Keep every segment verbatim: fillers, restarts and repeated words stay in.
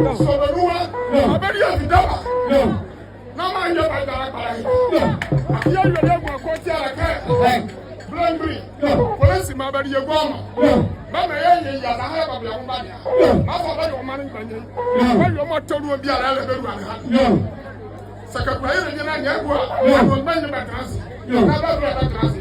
Sɔbɛnua. Abɛlie Videla. Na manyɛ bɛdara kpalɛ. Awie awie lɛ mɔɔ kɔti ala kɛ. Bɛlɛmbili. Polisi maa bɛdie gɔma. Bɛmaa yɛyɛ yɛ la ha bɛbɛlɛ wɔ bɛdie. Maa fɔ bɛdie wɔ maa ne bɛnyɛ. Bɛwie mɔɔ tɔ lu biala lɛ bɛlua ne ha. Sɛ kɛ kula yɛ ne nyɛ na nyɛ gua. Ɔno bɛnyɛ bɛtɛnse. Na bɛbɛlɛ bɛtɛnse.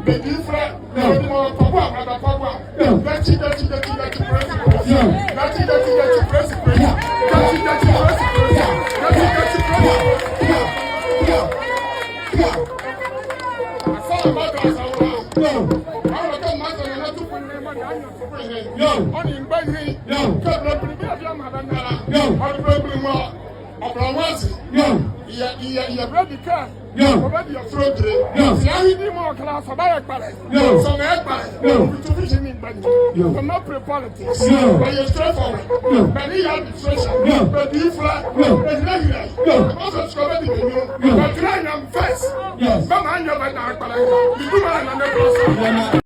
Bɛdi frɛ. Bɛdi mɔɔ pɔbua, bɛbɛ pɔbua. Dati, dati, dati, dati, presi, presi. Dati, dati, dati, presi, presi. Dati, dati, presi, presi. Dati, dati, presi, presi. Asa ma dasa wɔ. Ɔlɔ kɛ ma sɛ na tu kun ne ma na nyɛ tu kun ne. Ɔne mgbayi. Kɛ bɛlɛmbili bia bia ma bɛ nara. Ɔne bɛlɛmbili mɔ. Ɔbra nwansi. Yɛ, yɛ, yɛ bɛlɛmbili kɛ. Yeah. Ɔbɛdi afro dre. Yeah. Sɛ ahe ni mɔ kla sɛ ɔbɛyɛ kpalɛ. Yeah. Sɛ ɔbɛyɛ kpalɛ. Yeah. Ɔbɛtu fi si ni gbani. Yeah. Ɔbɛma pre politics. Yeah. Ɔbɛyɛ straightforward. Yeah. Bɛni yɛ administration. Yeah. Bɛdi fla. Yeah. Bɛhirahira. Yeah. Ɔbɛsɛ sɛ ɔbɛdi bɛnyu. Yeah. Bɛtena nyam first. Yes. Bɛma anyɛ bɛda kpalɛ. Biduma na ne kpalɛ. Yeah.